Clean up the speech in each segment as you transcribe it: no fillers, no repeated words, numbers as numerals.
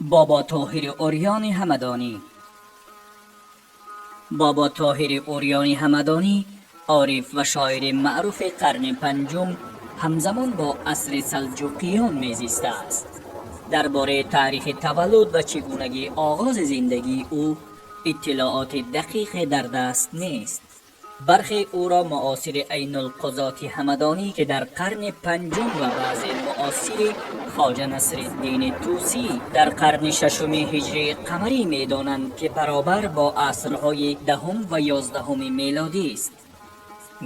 Бобо Тоҳири Уриёни Ҳамадонӣ. Бобо Тоҳири Уриёни Ҳамадонӣ ориф ва шоири маъруфи қарни панҷум, ҳамзамон бо асри салҷуқиён мезистааст. Дар бораи таърихи таваллуд ва чигунагии оғози зиндагии ӯ иттилооти дақиқе дар даст нест. Бархе ӯро муосири Айнулқузоти Ҳамадонӣ, ки дар қарни панҷум, ва баъзе муосири Хоҷа Насриддини Тӯсӣ дар қарни шашуми ҳиҷрии қамарӣ медонанд, ки баробар бо асрҳои даҳум ва 11-уми мелодӣ аст.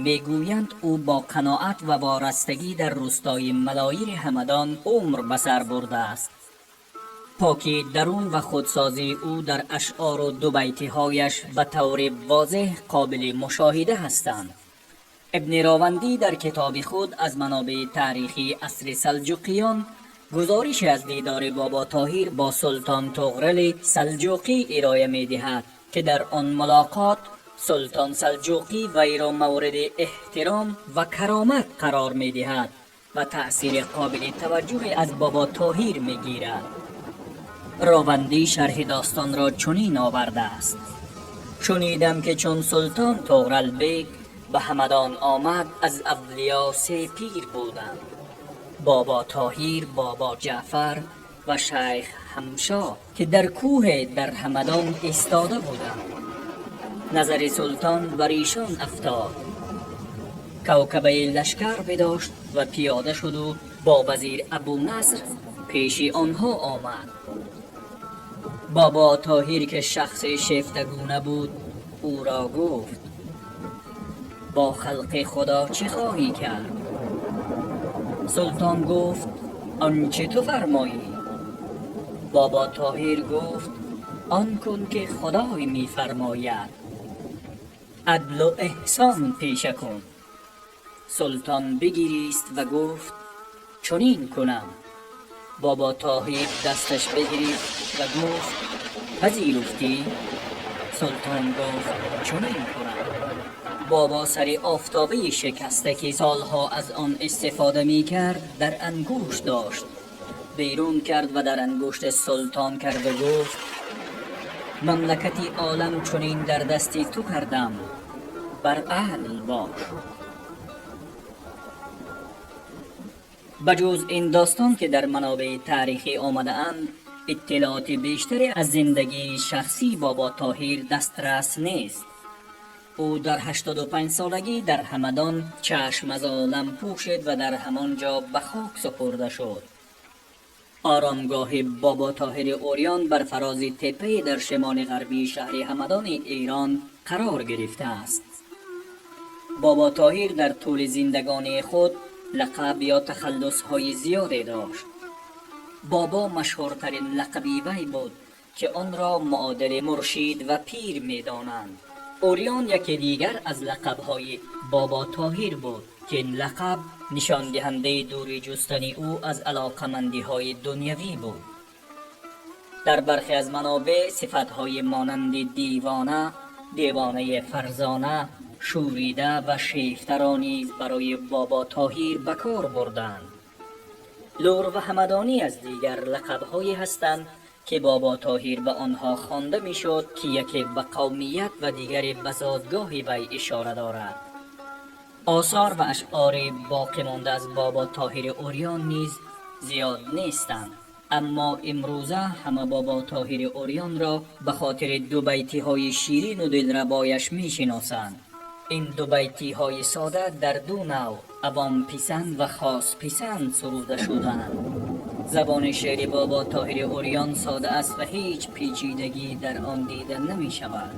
Мегӯянд, ӯ бо қаноат ва ворастагӣ дар рӯстои Малоири Ҳамадон умр ба сар бурдааст. Покии дарун ва худсозии ӯ дар ашъору дубайтиҳояш ба таври возеҳ қобили мушоҳида ҳастанд. Ибни Ровандӣ дар китоби худ аз манобеи таърихии асри салҷуқиён гузорише аз дидори Бобо Тоҳир бо султон Туғрали Салҷуқӣ ироя медиҳад, ки дар он мулоқот султон Салҷуқӣ вайро мавриди эҳтиром ва каромат қарор медиҳад ва таъсири қобили таваҷҷӯҳе аз Бобо Тоҳир мегирад. Ровандӣ шарҳи достонро чунин овардааст: Шунидам, ки чун султон Туғралбек ба Ҳамадон омад, аз авлиё се пир буданд: Бобо Тоҳир, Бобо Ҷаъфар ва шайх Ҳамшо, ки дар кӯҳе дар Ҳамадон истода буданд. Назари султон бар эшон афтод, кавкабаи лашкар бидошт ва пиёда шуду бо вазир Абунаср пеши онҳо омад. Бобо Тоҳир, ки шахси шефтагуна буд, ӯро гуфт: «Бо халқи Худо чӣ хоҳӣ кард?» Султон гуфт: «Он чӣ ту фармоӣ». Бобо Тоҳир гуфт: «Он кун, ки Худой мефармояд, адлу эҳсон пеша кун». Султон бигирист ва гуфт: «Чунин кунам». Бобо Тоҳир дасташ бигирифт ва гуфт: «Пазируфтӣ?» Султон гуфт: «Чунин кунам». Бобо сари офтобаи шикаста, ки солҳо аз он истифода мекард, дар ангушт дошт, берун кард ва дар ангушти султон кард ва гуфт: «Мамлакати олам чунин дар дасти ту кардам, бар адл бош». Ба ҷуз ин достон, ки дар манобеи таърихӣ омадаанд, иттилооти бештаре аз зиндагии шахсии Бобо Тоҳир дастрас нест. Ӯ дар 85 солагӣ дар Ҳамадон чашм аз олам пӯшид ва дар ҳамон ҷо ба хок супурда шуд. Оромгоҳи Бобо Тоҳири Уриён бар фарози теппае дар шимоли ғарбии шаҳри Ҳамадони Эрон қарор гирифтааст. Бобо Тоҳир дар тӯли зиндагонии худ лақаб ё тахаллусҳои зиёде дошт. Бобо машҳуртарин лақаби вай буд, ки онро муодили муршид ва пир медонанд. Уриён яке дигар аз лақабҳои Бобо Тоҳир буд, ки ин лақаб нишондиҳандаи дурӣ ҷустани ӯ аз алоқамандиҳои дунявӣ буд. Дар бархе аз манобеъ сифатҳои монанди девона, девонаи фарзона, шӯрида ва шефтаро низ барои Бобо Тоҳир ба кор бурданд. Лур ва Ҳамадонӣ аз дигар лақабҳое ҳастанд, ки Бобо Тоҳир ба онҳо хонда мешуд, ки яке ба қавмият ва дигаре ба зодгоҳи вай ишора дорад. Осор ва ашъори боқӣ монда аз Бобо Тоҳири Уриён низ зиёд нестанд, аммо имрӯза ҳама Бобо Тоҳири Уриёнро ба хотири дубайтиҳои ширину дилрабояш мешиносанд. Ин дубайтиҳои сода дар ду навъ, авомписанд ва хосписанд, суруда шудаанд. Забони шеъри Бобо Тоҳири Уриён сода аст ва ҳеҷ печидагӣ дар он дида намешавад.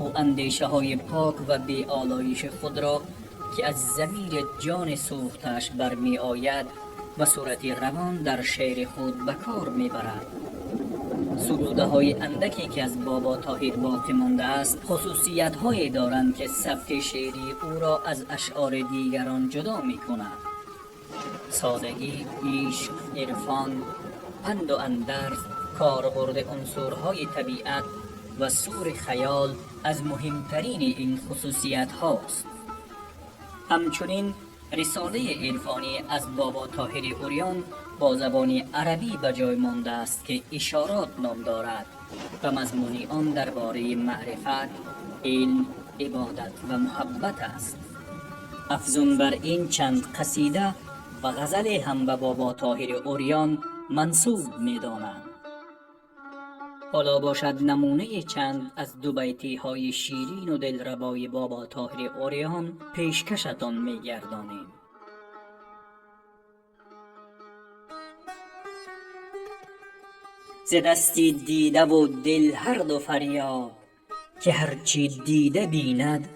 Ӯ андешаҳои пок ва беолоиши худро, ки аз замири ҷони сӯхтааш бармеояд, ба сурати равон дар шеъри худ ба кор мебарад. Сурудаҳои андаке, ки аз Бобо Тоҳир боқӣ мондааст, хусусиятҳое доранд, ки сабки шеърии ӯро аз ашъори дигарон ҷудо мекунад. Содагӣ, ишқ, ирфон, панду андарз, корбурди унсурҳои табиат ва сури хаёл аз муҳимтарини ин хусусиятҳост. Ҳамчунин Рисолаи عرفانی از بابا طاهر عریان با زبان عربی به جای مانده است که اشارات نام دارد و مضمون آن درباره معرفت، علم، عبادت و محبت است. افزون بر این چند قصیده و غزل هم به بابا طاهر عریان منسوب می‌دانند. حالا باشد نمونه چند از دو بیتی های شیرین و دلربای بابا طاهر عریان پیشکشتان می‌گردانیم. ز دستی دیده و دل هر دو فریاد، که هرچی دیده بیند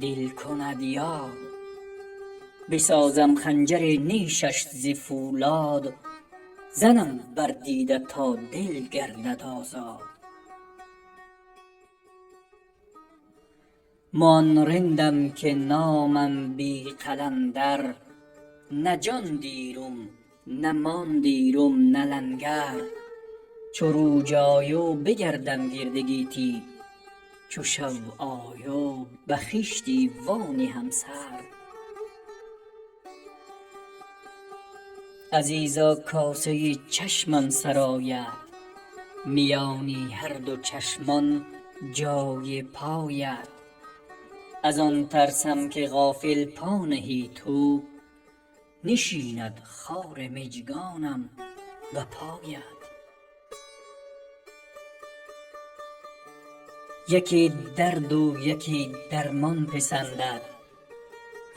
دل کند یاد. بسازم خنجر نیشش ز فولاد، زنم بر دیده تا دل گردد آزاد. مو آن رندم که نامم بی قلندر، نه جان دیرم نه مان دیرم نه لنگر. چو روج آیو بگردم گرد گیتی، چو شو آیو به خشتی وانهم سر. عزیزا کاسه چشمم سرایت، میانی هر دو چشمان جای پایت. از آن ترسم که غافل پا نهی تو، نشیند خار مژگانم به پایت. یکی درد و یکی درمان پسندد،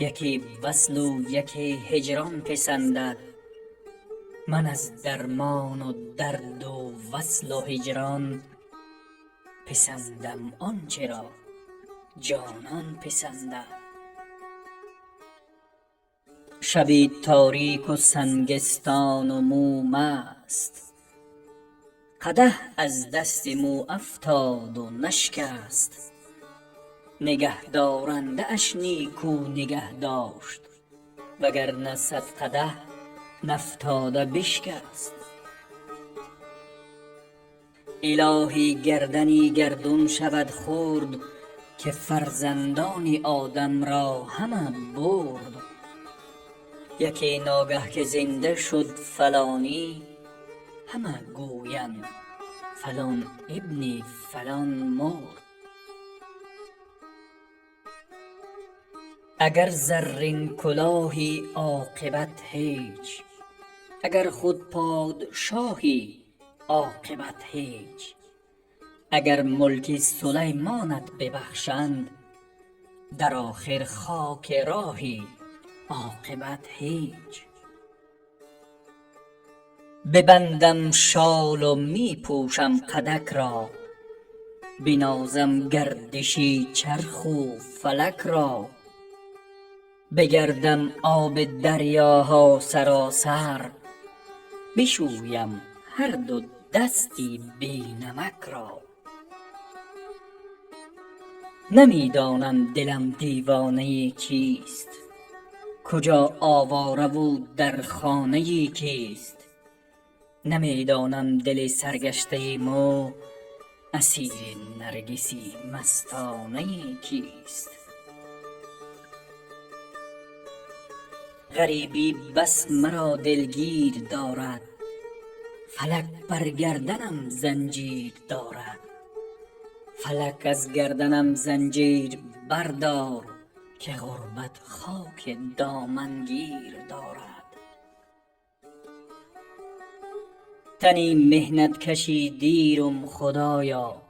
یکی وصل و یکی هجران پسندد. من از درمان و درد و وصل و هجران، پسندم آنچه را جانان پسندد. شبی تاریک و سنگستان و مو مست، قدح از دست مو افتاد و نشکست. نگه دارنده اش نیکو نگه داشت، وگرنه صد قدح نفتاده بشکست. الهی گردنی گردون شود خرد، که فرزندان آدم را همه برد. یکی ناگه که زنده شد فلانی، همه گویند فلان ابن فلان مرد. اگر زرین کلاهی عاقبت هیچ، اگر خود پادشاهی عاقبت هیچ. اگر ملک سلیمانت ببخشند، در آخر خاک راهی عاقبت هیچ. ببندم شال و می پوشم قدک را، بنازم گردشی چرخ و فلک را. بگردم آب دریاها سراسر، بشویم هر دو دستی بی نمک را. نمی دانم دلم دیوانه کیست، کجا آواره و در خانه کیست. نمی دانم دل سرگشته مو، اسیر نرگسی مستانه کیست. غریبی بس مرا دلگیر دارد، فلک بر گردنم زنجیر دارد. فلک از گردنم زنجیر بردار، که غربت خاک دامنگیر دارد. تنی محنت کشی دیرم خدایا،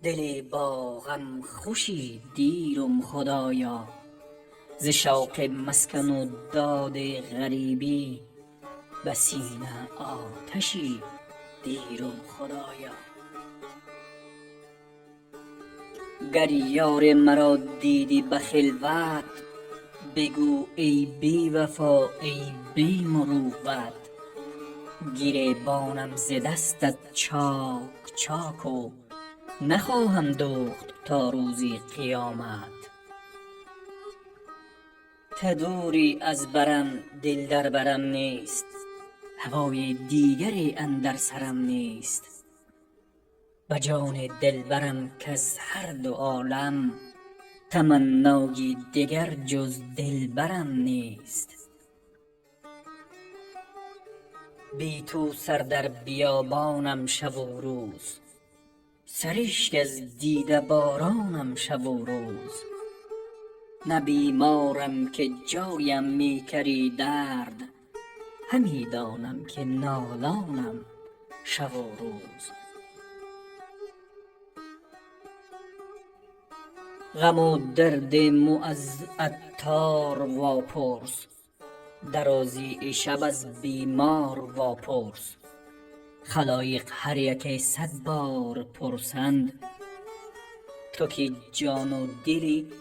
دل با غم خوشی دیرم خدایا. ز شوق مسکن و داد غریبی، به سینه آتشی دیرم خدایا. گر یار مرا دیدی به خلوت، بگو ای بی وفا ای بی مروت. گریبانم ز دستت چاک چاک و نخواهم دوخت تا روز قیامت. تدوری از برم دل در برم نیست، هوای دیگری اندر سرم نیست. به جان دلبرم کز هر دو عالم Таманнои дигар ҷуз дилбарам نیست. بی تو سر در بیابانم شب و روز، سرشک از دیده بارانم شب و روز. نه بیمارم که جایم می کری درد، همی دانم که نالانم شب و روز. غم و درد مو از عطار واپرس، درازی شب از بیمار واپرس. خلایق هر یکی 100 بار پرسند، تو که جان و دلی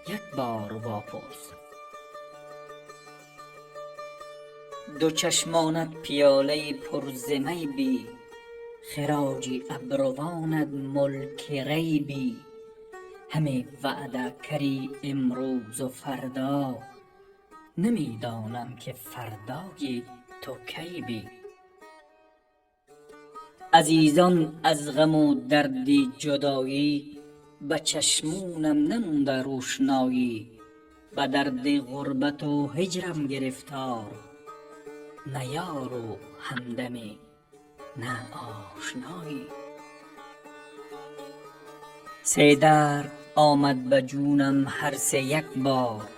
یک بار واپرس. دو چشمانت پیاله پر ز می بی، خراج ابروانت ملک ری بی. همی وعده کری امروز و فردا، نمی دانم که فردای تو کی بی. عزیزان از غم و درد جدایی، به چشمونم نمونده روشنایی. به درد غربت و هجرم گرفتار، نه یار و همدمی نه آشنایی. سه درد آمد به جونم هر سه یک بار،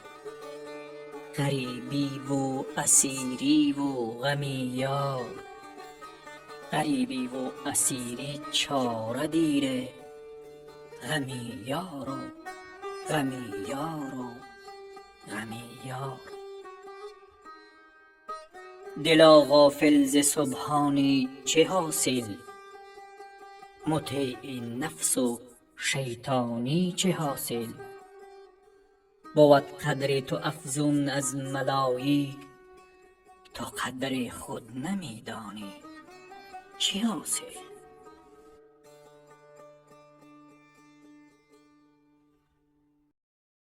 غریبی و اسیری و غم یار. غریبی و اسیری چاره دیره، غم یار و غم یار و غم یار. دلا غافل ز سبحانی چه حاصل، مطیع نفس و شیطانی چه حاصل. بود قدر تو افزون از ملایک، تو قدر خود نمی دانی چه حاصل.